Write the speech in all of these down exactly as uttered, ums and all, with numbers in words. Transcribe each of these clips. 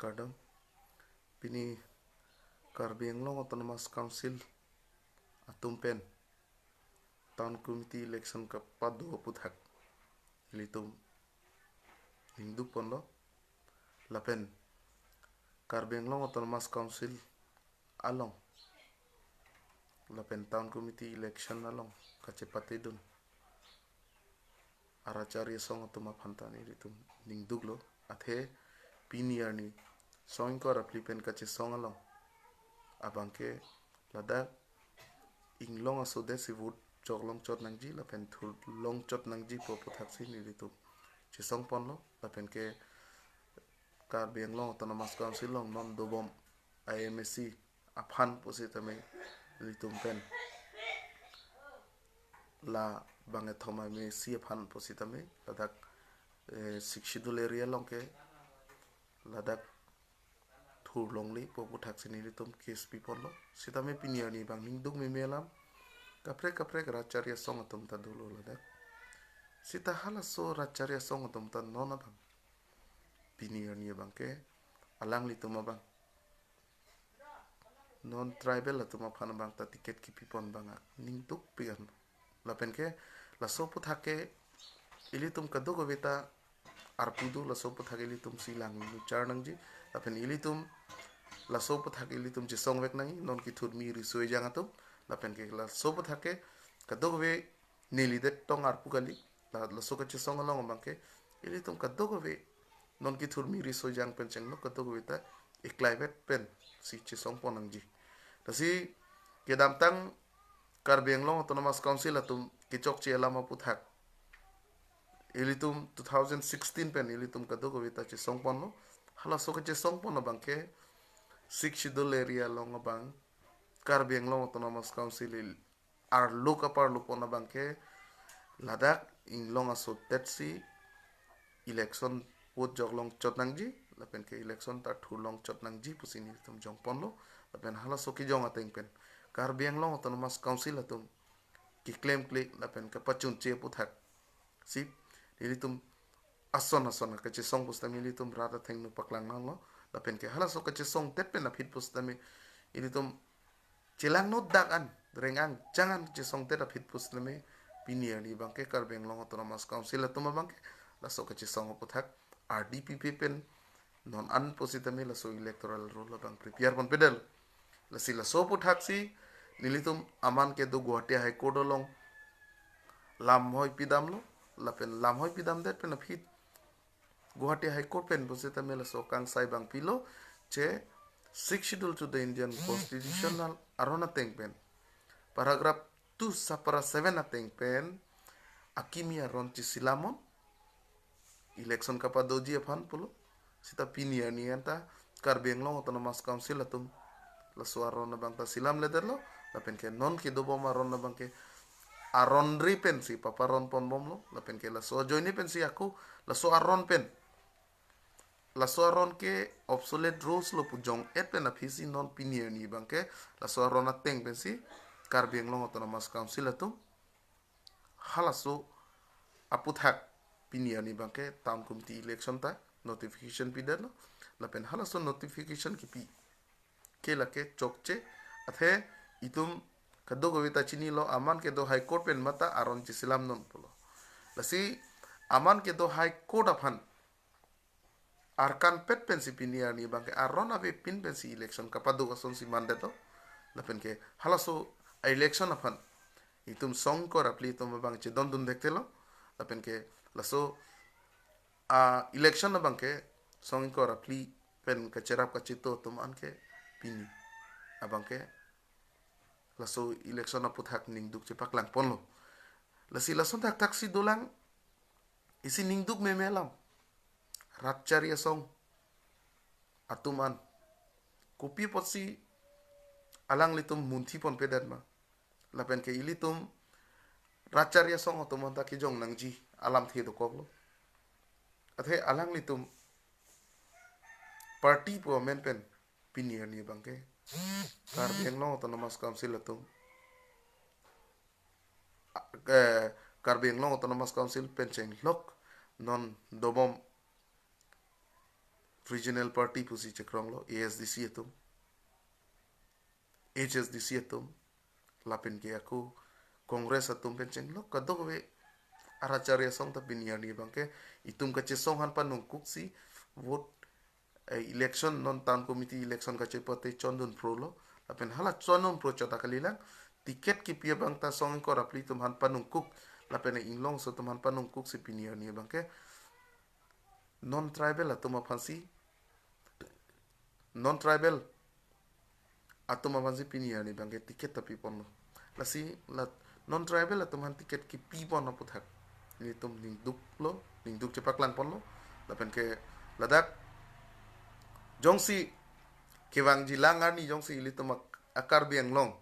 Kardom. Pini Karbi Anglong Autonomous Council atum pen Town Committee election kapado aputhak ilitum ningduk ponlo. Lapen Karbi Anglong Autonomous Council along, lapen Town Committee election along kachepatedun arachari asong atum aphan ta nelitum ningduklo. Athe pini arni song ingkoi ra phli pen kachesong along abangke ladak inglong aso det si vote joklong chot nangji lapen thurlong chot nangji pu aputhaksi nelitum chesong ponlo. Lapen ke Karbi Anglong Autonomous Council along non dobom I M A C aphan pusitame ilitum pen la bangkethom I M A C aphan pusitame ladak, eh, Sixth Schedule area along ke ladak thurlongle pu aputhaksi nelitum case pi ponlo. Sitame pini arni abang ningduk meme alam. Kaprek kaprek arachari asong atum ta dolo ladak. Sita halaso arachari asong atum ta non abang, pini arni abangke alanglitum abang, non tribal atum aphan abang ta ticket kipi pon abang ak ningduk pigan. Lapen ke laso aputhak ke ilitum kadokave ta arpu do, laso aputhak ilitum si lang nuchar nangji. Lapen ilitum laso aputhak ilitum chesongvek nangji, non kethurmi riso ejang atum. Lapen ke laso aputhak ke kadokave neli det tong arpu kali. La, laso kachesong along abangke ilitum kadokave non kethurmi riso ejang pen chenglok kadokave ta eklaivet pensi chesong pon nangji. Lasi kedamtang Karbi Anglong Autonomous Council atum kechokche alam aputhak ilitum two thousand sixteen pen ilitum kadokave ta chesong ponlo. Halaso kachesong pon abangke Sixth Schedule area along abang Karbi Anglong Autonomous Council il arlo kaparlo pon abangke ladak inglong aso det si election vote joklong chot nangji lapen ke election ta thurlong chot nangji pusi nelitum jong ponlo. Lapen halaso kejong ateng pen Karbi Anglong Autonomous Council atum keklemkle lapen kapachunche aputhak si nelitum ason ason kachesong pusitame ilitum rat athengno paklang nanglo. Lapen ke halaso kachesong det pen aphi pusitame ilitum chelangno dak an, reng-ang chang an chesong det aphi pusitame pini arni abangke Karbi Anglong Autonomous Council atum abangke laso kachesong aputhak R D P P pen non an pusitame laso electoral roll abang prepare ponpedetlo. Lasi laso aputhaksi nelitum aman kedo Guwahati High Court along lamhoi pidamlo, lapen lamhoi pidamdet pen aphi Guwahati High Court pen pusitame laso kangsai abang pilo, che Sixth Schedule to the Indian Constitution aron ateng pen, paragraph two subpara seven ateng pen akimi aron chesilam non election kapadoji aphan pulo. Sita pini arni anta Karbi Anglong Autonomous Council atum laso aron abang ta silamledetlo. Lapen ke non kedobom aron abangke aron ri pensi paparon ponbomlo. Lapen ke laso ajoine pensi ako laso aron pen, laso aron ke obsolete rules lo pu jong-et pen aphisi non pini arni abangke laso aron ateng pensi Karbi Anglong Autonomous Council atum halaso aputhak pini arni abangke Town Committee election ta notification pidetlo. Lapen halaso notification kipi ke lake chokche, athe itum kadokave ta chinilo aman kedo High Court pen mata aron chesilam non pulo. Lasi aman kedo High Court aphan arkanpet pensi pini arni abangke aron avepin pensi election kapado asonsi mandetlo. Lapen ke halaso a-election aphan itum song ingkoi ra phli atum abang chedondun thekthelo. Lapen ke laso a-election abangke song ingkoi ra phli pen kacherap kacheto atum an ke pini abangke laso election aputhak ningduk chepaklang ponlo. Lasi lason thakthaksi dolang isi ningduk meme alam. Rat chari asong atum an kopi apotsi alanglitum munthi ponpedet ma? Lapen ke ilitum rat chari asong atum anta kejong nangji alamthe dokoklo. Athe alanglitum party pu amen pen pini arni abangke Karbi Anglong Autonomous Council atum, eh, Karbi Anglong Autonomous Council pen chenglok non dobom regional party pusi chekronglo, A S D C atum, H S D C atum, lapen ke ako Congress atum pen chenglok kadokave arat chari asong ta pini arni abangke itum kachesong aphan panungkuksi vote, eh, election, non town committee election kachepote chondun pro lo, lapen hala chondun pro chot ta kalilang, ticket kipi abang ta song ingkoi ra phli atum aphan panungkuk, lapen inglongso atum aphan panungkuksi pini arni abangke non tribal atum aphansi, non tribal atum aphansi pini arni abangke ticket ta piponlo. Lasi la non tribal atum aphan ticket kipipon aputhak ilitum ningduklo, ningduk chepaklangponlo. Lapen ke ladak jongsi kevangjilang arni jongsi ilitum ak-, a-Karbi Anglong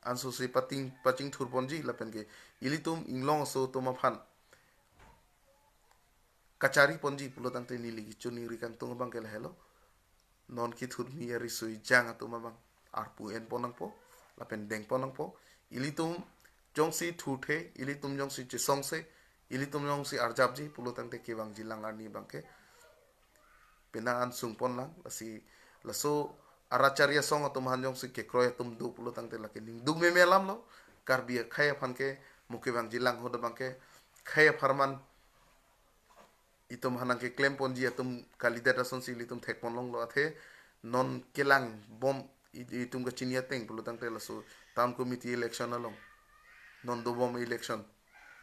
ansosi pating, pachingthurponji lapen ke ilitum inglongso atum aphan kachariponji pulo tangte neli kechoningri kangtung abangke lahelo. Non kethurmi ari sui jang atum abang arpu enpon nangpo, lapen dengpon nangpo. Ilitum jongsi thurthe, ilitum jongsi chesongse, ilitum jongsi arjapji pulo tangte kevangjilang arni abangke penang an sungponlang, lasi laso arat chari asong atum aphan jongsi kekroi atum do pulo tangte lake ningduk meme alam lo. Karbi akhei aphan ke mo kevangjilang ahut abangke khei apharman itum aphan nangkeklemponji atum kalidet asonsi ilitum thekpon longlo, athe non kelangbom i-, itum kachini ateng pulo tangte laso town committee election along, non dobom election,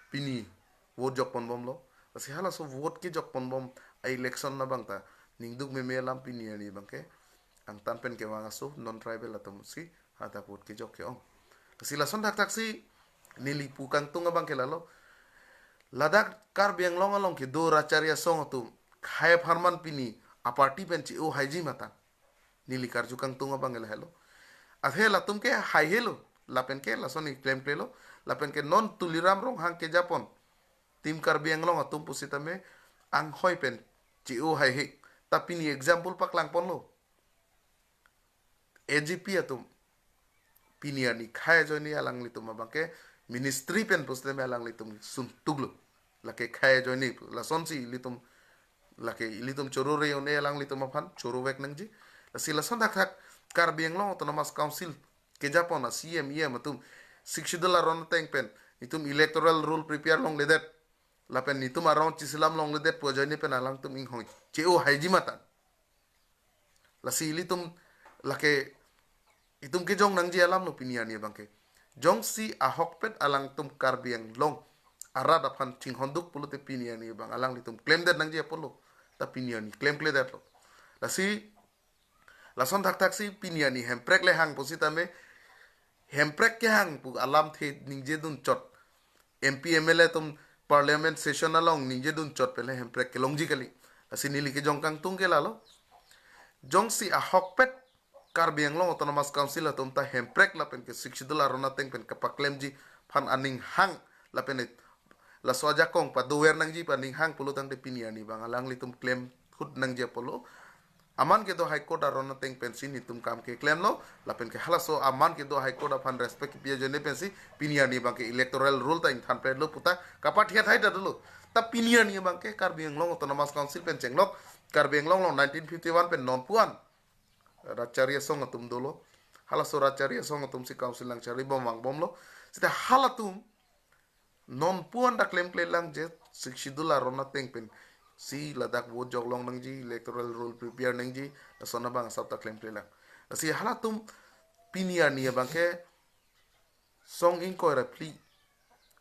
pini vote jokponbomlo. Lasi halaso vote kejokponbom a-election abang ta ningduk meme alam pini arni abangke angtan pen kevang aso non tribal atumsi hadak vote kejok ke-ong. Lasi lason thakthaksi neli pu kangtung abangke lalo. Ladak Karbi Anglong along kedo arat chari asong atum khei apharman pini a-party pen che-o haiji matan neli karju kangtung abang lahelo. Athe latum ke haihelo, lapen ke lason iklemklelo, lapen ke non Tuliram Ronghang kejapon Team Karbi Anglong atum pusitame anghoi pen che-o haihe. Ta pini example paklangponlo. A G P atum pini arni khei ajoine alanglitum abangke ministry pen pusitame alanglitum suntuklo. Lake khei ajoine pu. Lasonsi ilitum, lake ilitum choro re-un-e alanglitum aphan, chorovek nangji. Lasi lason thakthak Karbi Anglong Autonomous Council kejapon a-C M, E M atum Sixth Schedule aron ateng pen itum electoral roll prepare longledet, lapen itum aron chiselam longledet pu ajoine pen alangtum inghoi che-o haiji matan. Lasi ilitum lake itum kejong nangji alamlo pini arni abangke. Jongsi ahokpet alangtum Karbi Anglong arat aphan chinghonduk pulote pini arni abang alanglitum klemdet nangji apotlo. Ta pini arni klemkledetlo. Lasi lason thakthaksi pini arni Hemprek le hang pusitame, Hemprek kehang pu alamthe ningjedun chot, M P M L A atum Parliament session along ningjedun chot pen le Hemprek kelongji kali. Lasi neli kejong kangtung ke lalo. Jongsi ahokpet Karbi Anglong Autonomous Council atum ta Hemprek lapen ke Sixth Schedule aron ateng pen kapaklemji aphan aning hang lapen laso ajakong padover nangji pu aning hang pulo tangte pini arni abang alanglitum klem ahut nangji apotlo. Aman kedo High Court aron ateng pensi netum kam keklemlo, lapen ke halaso aman kedo High Court aphan respect kipi ajoine pensi pini arni abangke electoral roll ta ingthanpetlo puta kapathiat hai ta dolo. Ta pini arni abangke Karbi Anglong Autonomous Council pen chenglok, Karbi Anglong along nineteen fifty-one pen non pu-an rat chari asong atum dolo. Halaso rat chari asong atumsi council nangcharibom vangbomlo. Seta halatum non pu-an ta klemklelang je Sixth Schedule aron ateng pensi ladak vote joklong nangji, electoral roll prepare nangji, lason abang asap ta klemklelang. Lasi halatum pini arni abangke song ingkoi ra phli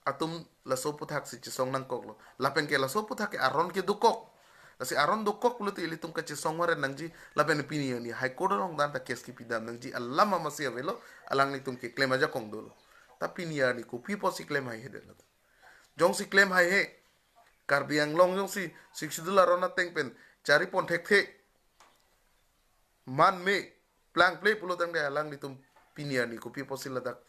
atum laso aputhaksi chesong nangkoklo. Lapen ke laso aputhak ke aron ke dokok. Lasi aron dokok pulote ilitum kachesong mare nangji, lapen pini arni High Court along dan ta case kipidam nangji alam amatsi avelo, alanglitum keklem ajakong dolo. Ta pini arni kopi apotsi klem haihedetlo? Jongsi klem haihe, Karbi Anglong jongsi Sixth Schedule aron ateng pen charipon thekthe, man me plangple pulo tangte alanglitum pini arni kopi apotsi ladak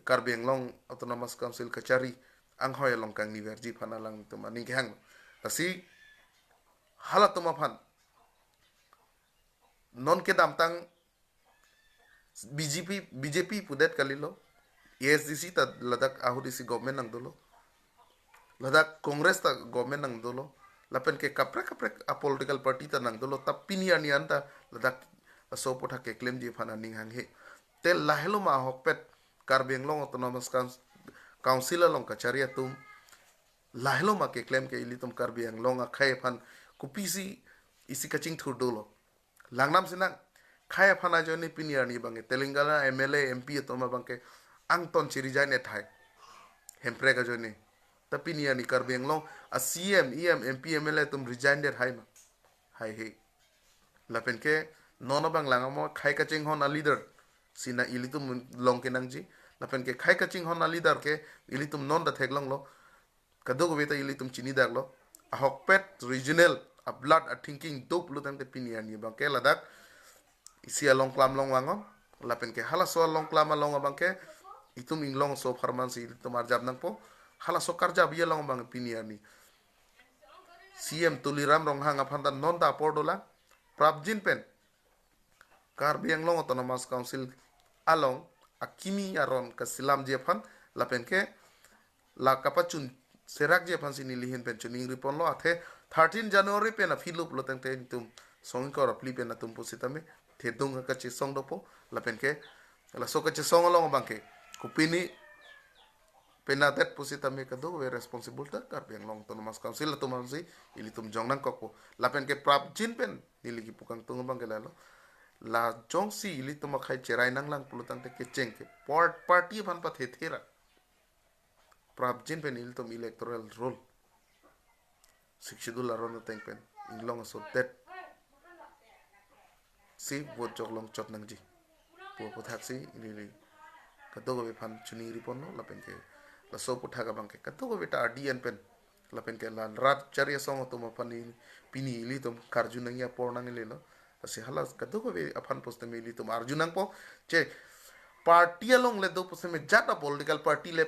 Karbi Anglong Autonomous Council kachari anghoi along kangniverji aphan alanglitum aning kehang. Lasi halatum aphan non kedamtang B J P, B J P pudet kalilo, A S D C ta ladak ahut isi government nangdolo, ladak Congress ta government nangdolo, Lapen ke kaprek kaprek a political party ta nangdolo, ta pini arni anta ladak laso aputhak keklemji aphan aning hanghe. Te lahelo ma ahokpet Karbi Anglong Autonomous Coun-, Council along kachari atum lahelo ma keklem ke ilitum Karbi Anglong akhei aphan kopisi isi kachingthur dolo. Langnam sinang, khei aphan ajoine pini arni abangke Telangana M L A, M P atum abangke angton chi-resign-et hai. Hemprek ajoine. Ta pini arni Karbi Anglong a C M, E M, M P, M L A atum resign-det hai ma? Haihe. Lapen ke non abang lang amo khei kachinghon a leader si na ilitum along kenangji. Lapen ke khei kachinghon a leader ke ilitum non ta theklonglo. Kadokave ta ilitum chinidaklo. Ahokpet regional a blood a thinking do pulo tangte pini arni abangke ladak isi along klam along vang-o. Lapen ke halaso along klam along abangke itum inglong aso apharman si ilitum arjap nangpo. Halaso karjapji along abang pini arni C M Tuliram Ronghang aphan ta non ta apor dolang. Prapjin pen Karbi Anglong Autonomous Council along akimi aron kasilamji aphan lapen ke la kapachun serakji aphan si neli ahin pen choningri ponlo. Athe thirteen January pen aphi lo pulo tangte itum song ingkoi ra phli pen atum pusitame thedung kachesong dopo. Lapen ke laso kachesong along abangke kopine penadet pusitame kadokave responsible ta Karbi Anglong Autonomous Council atum ansi ilitum jong nangkokpo. Lapen ke prapjin pen neli kipu kangtung abangke lalo. La jongsi ilitum akhei cherai nanglang pulo tangte kecheng ke part-, party aphan pathethe ra. Prapjin pen ilitum electoral roll, Sixth Schedule aron ateng pen inglong aso det si vote joklong chot nangji pu aputhak si ili ili kadokave aphan choningri ponlo. Lapen ke laso aputhak abangke kadokave ta ardi an pen lapen ke la rat chari asong atum aphan ni pini ilitum karju nangji apor nanglelo. Lasi hala kadokave aphan pusitame ilitum arju nangpo, che party along le do pusitame jat a political party le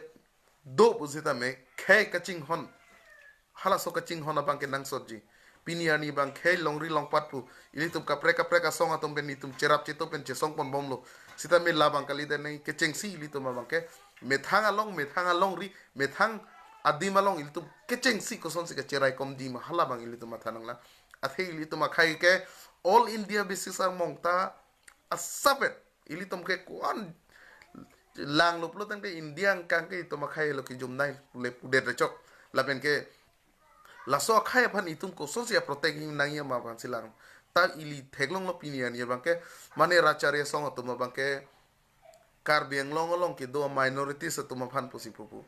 do pusitame khei kachinghon, halaso kachinghon abangke nangsotji. Pini arni abang khei longri longpat pu ilitum kaprek kaprek asong atum pen itum cherap cheto pen chesong ponbomlo. Sitame labang kalidet nangji, kechengsi ilitum abangke methang along, methang alongri, methang adim along ilitum kechengsi kosonsi kacherai komji ma, halabang ilitum matha nanglang. Athe ilitum akhei ke all India basis armong ta asapet ilitum ke kuan langlo pulo tangte India angkang ke itum akhei lo kijumnai le pudet rechok. Lapen ke laso akhei aphan itum kosonsi a-protect nangji ma aphan si lang. Ta ili theklonglo pini arni abangke mane rat chari asong atum abangke Karbi Anglong along kedo minorities atum aphan pusi pupu.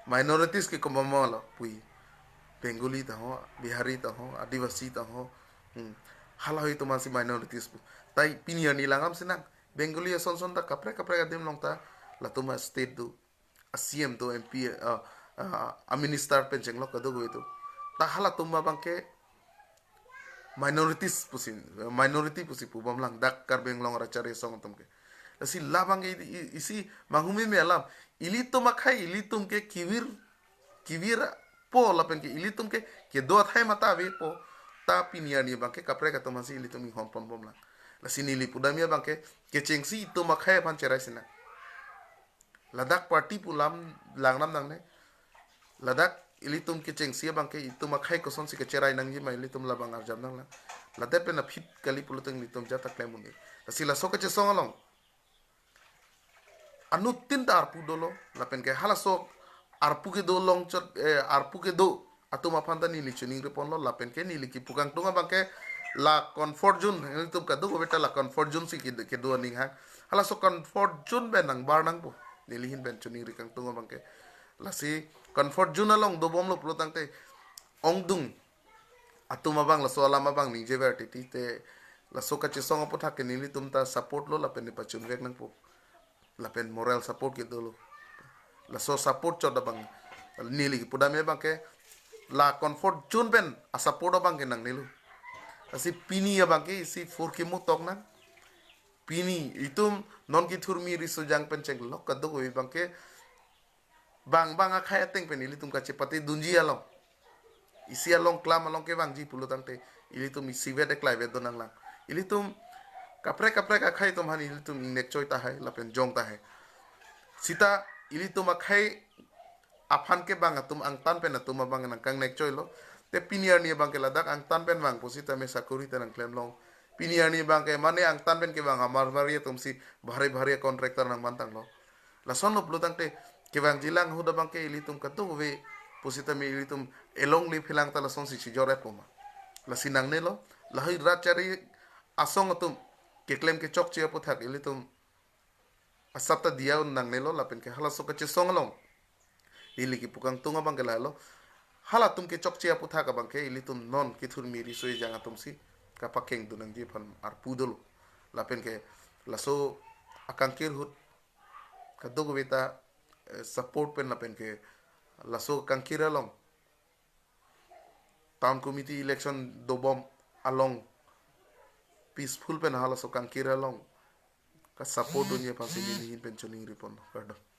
Minorities ke komat ma lo pui. Bengali ta ho, Bihari ta ho, Adivasi ta ho. Hmm. Hala hoi atum ansi minorities pu. Tai pini arni langdam sinang. Bengali ason son ta kaprek kaprek adim along ta latum a-state do. A-C M do, M P, ah, ah, a-minister pen chenglok kadokave do. Ta halatum abangke minorities pusi, minority pusi pubomlang dak Karbi Anglong rat chari asong atum ke. Lasi labang i-, i-, isi manghumeme alam. Ilitum akhei, ilitum ke kevir, kevirpo lapen ke ilitum ke kedo athai mata avepo. Ta pini arni abangke kaprek atum ansi ilitum inghon ponbomlang. Lasi neli pudamji abangke kechengsi itum akhei aphan cherai sinang. Ladak party pu alam langdam nangne. Ladak ilitum kechengsi abangke itum akhei kosonsi kacherai nangji ma ilitum labang arjap nanglang. Ladak pen aphi kali pulo tangte ilitum jat ta klem un-e. Lasi laso kachesong along anuttin ta arpu dolo, lapen ke halaso arpu kedo longchot, eh, arpu kedo atum aphan ta neli choningri ponlo, lapen ke neli kipu kangtung abangke la comfort zone, ilitum kadokave ta la comfort zone si kedo, kedo aning hang. Halaso comfort zone pen nangbar nangpo, neli ahin pen choningri kangtung abangke. Lasi comfort zone along dobomlo pulo tangte ongdung atum abang laso alam abang ningjever titi te laso kachesong aputhak ke nelitum ta support lo lapen nepachunvek nangpo. Lapen moral support ke dolo. Laso support chot abang neli pudamji abangke la comfort zone pen a-support abangke nangnelo. Lasi pini abangke isi phurkimo tok nang. Pini itum non kethurmi riso jang pen chenglok kadokave abangke bang bang akhei ateng pen ilitum kachepate dunji along. Isi along klam along kevangji pulo tangte ilitum isivet eklaivet do nanglang. Ilitum kaprek kaprek akhei atum aphan ilitum ingnek choi tahai lapen jong tahai. Sita ilitum akhei aphan kevang atum angtan pen atum abang nangkangnek choilo. Te pini arni abangke ladak angtan pen vang pusitame sakori ta nangklemlong. Pini arni abangke mane angtan pen kevang amar mari atumsi bhari bhari contractor nangman tanglo. Lason lo pulo tangte kevangjilang ahut abangke ilitum kadokave pusitame ilitum elongle phelang ta lasonsi chijor-et poma. Lasi nangnelo, lahai rat chari asong atum keklem kechokche aputhak ilitum asap ta diya un nangnelo, lapen ke halaso kachesong along ili kipu kangtung abangke lahelo. Halatum kechokche aputhak abangke ilitum non kethurmi riso ejang atumsi kapakeng dun nangji aphan arpu dolo. Lapen ke laso akangkir ahut kadokave ta, eh, support pen lapen ke laso kangkir along town committee election dobom along peaceful pen halaso kangkir along ka support dunji aphansi nelihin pen choningri pon. Kardom.